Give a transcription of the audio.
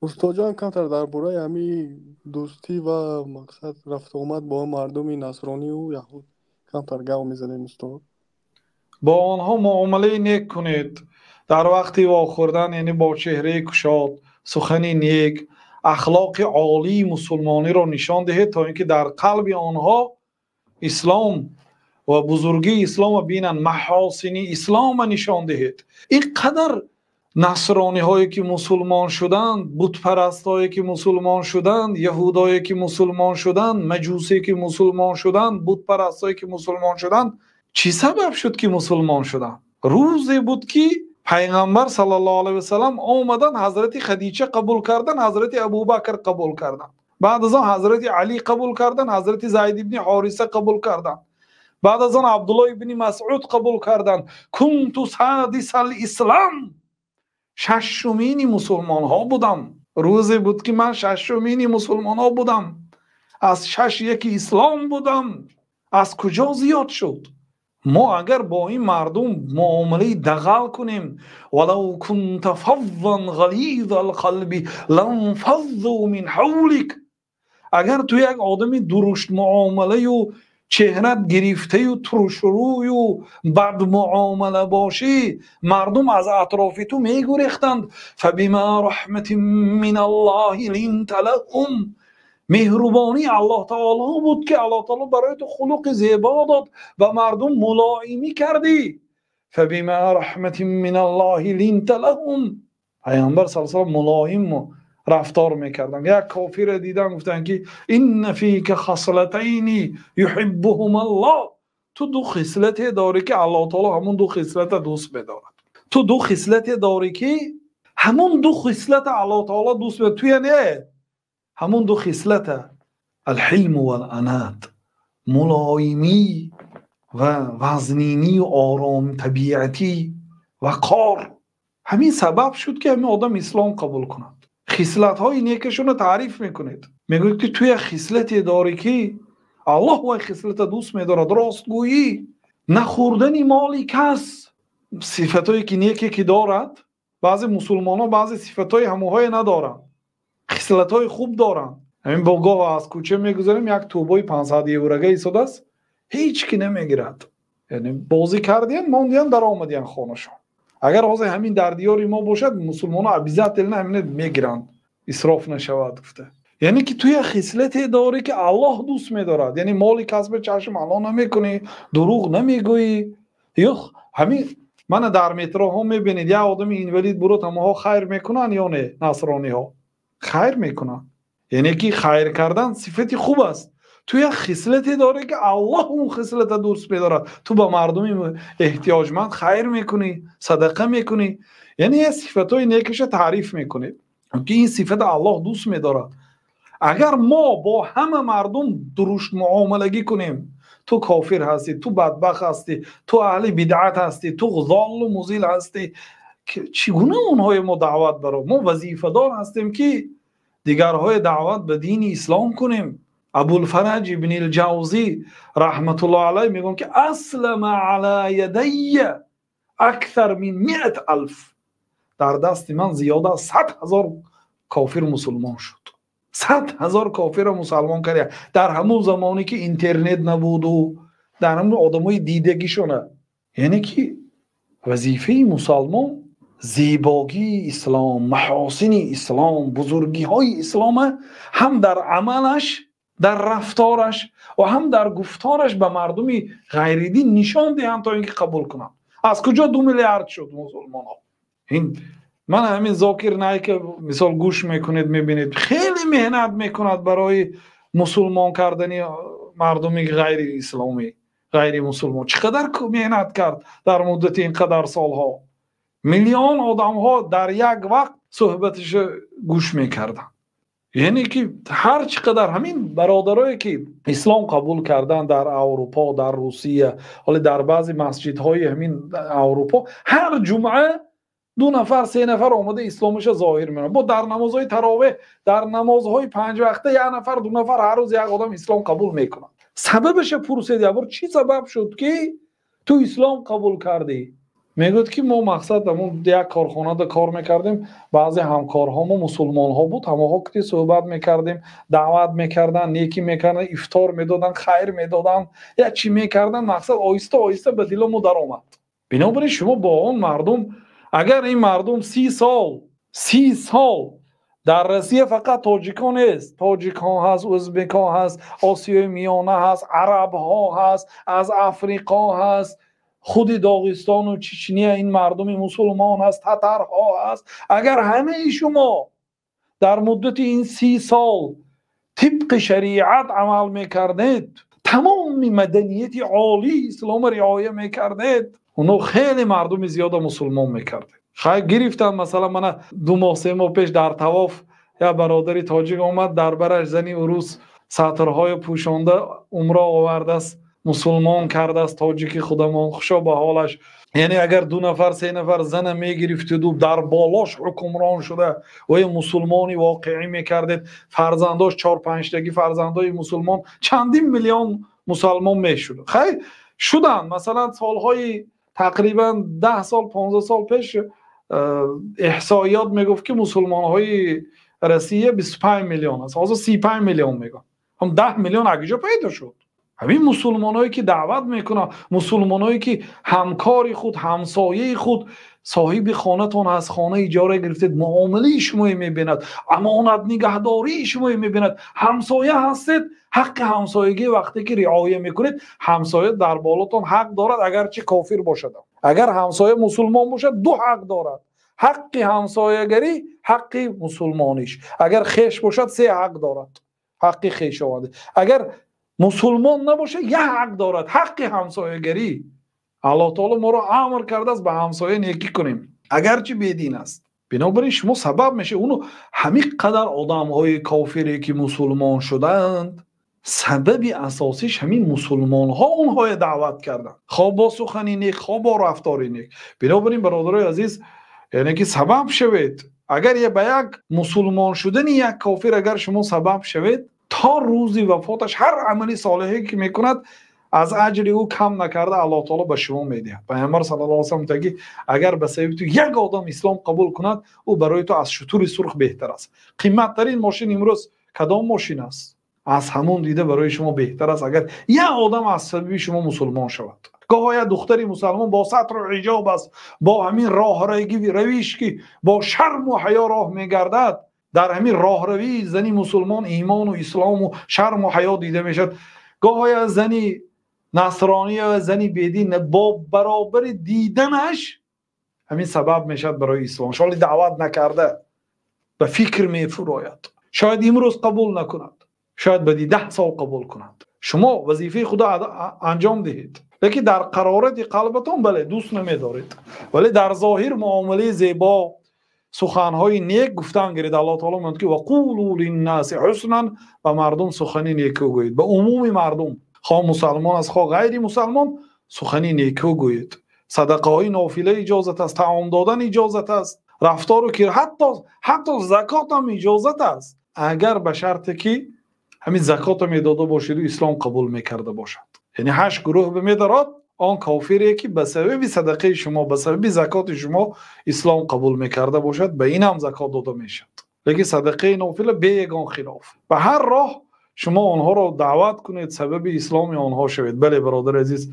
Устоджон, камтар дар бораи ҳамин дӯстӣ ва мақсад рафтуомад бо мардуми насронию яҳуд камтар гап мезадем, устод. Бо онҳо муомилаи нек кунед дар вақти вохӯрдан, яъне бо чеҳраи кушод, сухани нек, ахлоқи олии мусулмониро нишон диҳед, то ин ки дар қалби онҳо ислом ва бузургии исломро бинанд, маҳосини исломро нишон диҳед. Ин қадар насрониҳое ки мусулмон шуданд, бутпарастҳое ки мусулмон шуданд, яҳудое ки мусулмон шуданд, маҷусе ки мусулмон шуданд, бутпарастҳое ки мусулмон шуданд, чӣ сабаб шуд ки мусулмон шуданд? Рӯзе буд ки пайғамбар саллаллоҳу алайҳи васаллам омаданд, ҳазрати Хадича қабул карданд, ҳазрати Абубакр қабул карданд, баъд аз он ҳазрати Алӣ қабул карданд, ҳазрати Зайд ибни Ҳориса қабул карданд, баъд аз он Абдуллоҳ ибни Масъуд қабул карданд. Кунту садисал ислам, шашумини мусулмонҳо будам. Рӯзе буд ки ман шашумини мусулмонҳо будам, аз шаш яки ислом будам. Аз куҷо зиёд шуд? Мо агар бо ин мардум муомилаи дағал кунем, валав кунта фаззан ғализал қалби ланфаззу мин ҳавлик, агар ту як одами дурушт муомилаю чеҳрат гирифтаю турушрӯю бадмуомила бошӣ, мардум аз атрофи ту мегурехтанд. Фабима раҳматин мин аллоҳи линта лаҳум, меҳрубонии Аллоҳ таоло буд ки Аллоҳ таоло барои ту хулуқи зебо дод, ба мардум мулоимӣ кардӣ. Фабима раҳматин мин аллоҳи линта лаҳум. Пайғамбар саллаллоҳу алайҳи васаллам мулоим рафтор мекарданд. Як кофире дидам, гуфтанд ки инна фика хаслатайни юҳиббуҳума Аллоҳ, ту ду хислате дорӣ ки Аллоҳ таоло ҳамон ду хислата дӯст медорад. Ту ду хислате дорӣ ки ҳамон ду хислата Аллоҳ таоло дӯст медорад. Туя не, ҳамон ду хислата алҳилму валанат, мулоимӣ ва вазнинию ором табиатӣ ва қор. Ҳамин сабаб шуд ки ҳамин одам ислом қабул кунад. Хислатҳои некашонро таъриф мекунед, мегӯед ки ту як хислате дорӣ ки Аллоҳ вай хислата дӯст медорад: ростгӯӣ, нахӯрдани моли кас. Сифатҳое ки неке ки дорад, баъзе мусулмонҳо баъзе сифатҳои ҳамоҳое надоранд, хислатҳои хуб доранд. Ҳамин бо гоҳ аз кӯча мегузарем, як тӯбои 500 еврога истодааст, ҳеҷ ки намегирад. Яъне бозӣ кардиян, мондиян, даромадиян хонашон. Агар ҳозир ҳамин дар диёри мо бошад, мусулмонҳо обязательно ҳамина мегиранд, исроф нашавад гуфта. Яъне ки ту як хислате дорӣ ки Аллоҳ дӯст медорад, яъне моли касба чашм ало намекунӣ, дурӯғ намегӯӣ. Ё ҳамин мана дар метроҳо мебинед, як одами инвалид бурод, ҳамаҳо хайр мекунанд ё не? Насрониҳо хайр мекунанд. Яъне ки хайр кардан сифати хуб аст. Ту як хислате дорӣ ки Аллоҳ он хислата дӯст медорад. Ту ба мардуми эҳтиёҷманд хайр мекунӣ, садақа мекунӣ. Яъне як сифатҳои некаша таъриф мекунӣ ки ин сифата Аллоҳ дӯст медорад. Агар мо бо ҳама мардум дурушт муомилагӣ кунем, ту кофир ҳастӣ, ту бадбахт ҳастӣ, ту аҳли бидъат ҳастӣ, ту золлу музил ҳастӣ, чӣ гуна онҳое мо даъват баро? Мо вазифадор ҳастем ки дигарҳое даъват ба дини ислом кунем. Абулфараҷ ибни Ҷавзӣ раҳматуллоҳ алайҳ мегӯянд ки аслама ала ядайя аксар мин миат алф, дар дасти ман зиёда аз 100 000 кофир мусулмон шуд. 100 000 кофирро мусалмон кард дар ҳамон замоне ки интернет набуду дар ҳамон одамои дидагишона. Яъне ки вазифаи мусалмон зебогии ислом, маҳосини ислом, бузургиҳои ислома ҳам дар амалаш, дар рафтораш ва ҳам дар гуфтораш ба мардуми ғайридин нишон диҳанд, то ин ки қабул кунанд. Аз куҷо 2 миллиард шуд мусулмонҳо? Ин ман ҳамин Зокир Найк мисол гӯш мекунед, мебинед хеле меҳнат мекунад барои мусулмон кардани мардуми ғайриисломӣ, ғайримусулмон. Чӣ қадар меҳнат кард дар муддати ин қадар солҳо. Миллион одамҳо дар як вақт суҳбаташро гӯш мекарданд. Яъне ки ҳар чӣ қадар ҳамин бародарое ки ислом қабул карданд дар Аврупо, дар Русия, ҳоло дар баъзе масҷидҳои ҳамин Аврупо ҳар ҷумъа 2 нафар, 3 нафар омада исломашро зоҳир мекунанд. Бо дар намозҳои таровеҳ, дар намозҳои 5 вақта 1 нафар, 2 нафар ҳар рӯз як одам ислом қабул мекунад. Сабабашро пурсед, ябор чӣ сабаб шуд ки ту ислом қабул кардӣ? Мегӯяд, ки мо, мақсад, ҳамун як корхонада кор мекардем, баъзе ҳамкорҳо мо мусулмонҳо буд, ҳамонҳо ки суҳбат мекардем, даъват мекарданд, некӣ мекарданд, ифтор медоданд, хайр медоданд, як чӣ мекарданд, мақсад, оҳиста оҳиста ба дило мо даромад. Бинобар ин шумо бо он мардум, агар ин мардум 30 сол, 30 сол дар Россия фақат тоҷикон нест, тоҷикҳо ҳаст, ӯзбекҳо ҳаст, Осиёи Миёна ҳаст, арабҳо ҳаст, аз Африқо ҳаст, худи Доғистону Чечния ин мардуми мусулмон ҳаст, татарҳо ҳаст. Агар ҳамаи шумо дар муддати ин 30 сол тибқи шариат амал мекардед, тамоми маданияти олии ислома риоя мекардед, оно хеле мардуми зиёда мусулмон мекардед. Хай, гирифтанд. Масалан, мана 2 моҳ, 3 моҳ пеш дар тавоф як бародари тоҷик омад, дар бараш зани урус сатрҳоя пӯшонда умро овардааст, мусулмон кардааст тоҷики худамон, хушо ба ҳолаш. Яъне агар ду нафар, се нафар зана мегирифтиду дар болош ҳукмрон шуда ва мусулмони воқеӣ мекардед, фарзандош чор панҷтаги фарзандои мусулмон, чандин миллион мусалмон мешуд. Хай, шуданд. Масалан, солҳои тақрибан 10 сол, 15 сол пеш эҳсоиёт мегуфт, ки мусулмонҳои Россия 25 миллион аст, ҳозир 35 миллион мегӯянд. Ҳам 10 миллион аз куҷо пайдо шуд? Ҳамин мусулмоное, ки даъват мекунанд, мусулмоное, ки ҳамкори худ, ҳамсояи худ, соҳиби хонатон аз хона иҷора гирифтед, муомилаи шумое мебинад, амонат нигаҳдории шумое мебинад. Ҳамсоя ҳастед, ҳаққи ҳамсоягӣ вақте ки риоя мекунед, ҳамсоя дар болотон ҳақ дорад, агарчи кофир бошад. Агар ҳамсоя мусулмон бошад, ду ҳақ дорад: ҳаққи ҳамсоягарӣ, ҳаққи мусулмониш. Агар хеш бошад, се ҳақ дорад, ҳаққи хешовандӣ. Агар мусулмон набошад, як ҳақ дорад, ҳаққи ҳамсоягарӣ. Аллоҳ таоло моро амр кардааст, ба ҳамсоя некӣ кунем, агарчи бедин аст. Бинобар ин шумо сабаб мешавед. Уну ҳамин қадар одамҳои кофире, ки мусулмон шуданд, сабаби асосиш ҳамин мусулмонҳо онҳое даъват карданд, хо бо сухани нек, хо бо рафтори нек. Бинобар ин, бародарои азиз, яъне ки сабаб шавед. Агар ба як мусулмон шудани як кофир агар шумо сабаб шавед, то рӯзи вафоташ ҳар амали солеҳе, ки мекунад, аз аҷри ӯ кам накарда Аллоҳ таоло ба шумо медиҳад. Пайғамбар саллаллоҳу алайҳи васаллам мегӯяд, ки агар ба сабаби ту як одам ислом қабул кунад, ӯ барои ту аз шутури сурх беҳтар аст. Қиматтарин мошин имрӯз кадом мошин аст? Аз ҳамон дида барои шумо беҳтар аст, агар як одам аз сабаби шумо мусулмон шавад. Гоҳо як духтари мусалмон бо сатру ҳиҷоб аст, бо ҳамин роҳравиш, ки бо шарму ҳаё роҳ мегардад, дар ҳамин роҳравии зани мусулмон имону ислому шарму ҳаё дида мешавад. Гоҳо як зани насронӣ ва зани бедин бо баробари диданаш ҳамин сабаб мешавад барои ислом. Шоли даъват накарда ба фикр мефурояд, шояд имрӯз қабул накунад, шояд баъди 10 сол қабул кунад. Шумо вазифаи худо анҷом диҳед, лекин дар қарорати қалбатон, бале, дӯст намедоред, вале дар зоҳир муомилаи зебо, суханҳои нек гуфтан гиред. Аллоҳ таоло мегӯяд, ки وقولوا للناس حسنا, ба мардум сухани некӯ гӯед. Ба умуми мардум, хоҳ мусалмон аст, хоҳ ғайри мусалмон, сухани некӯ гӯед. Садақаҳои нофила иҷозат аст, таом додан иҷозат аст, рафтору ки ҳатто закот ҳам иҷозат аст, агар ба шарте ки ҳамин закотро медода бошеду ислом қабул мекарда бошад. Яъне ҳашт гурӯҳ медорад: он кофире, ки ба сабаби садақаи шумо, ба сабаби закоти шумо ислом қабул мекарда бошад, ба ин ҳам закот дода мешавад, лекин садақаи нофила бе ягон хилоф. Ба ҳар роҳ шумо онҳоро даъват кунед, сабаби исломи онҳо шавед. Бале, бародари азиз.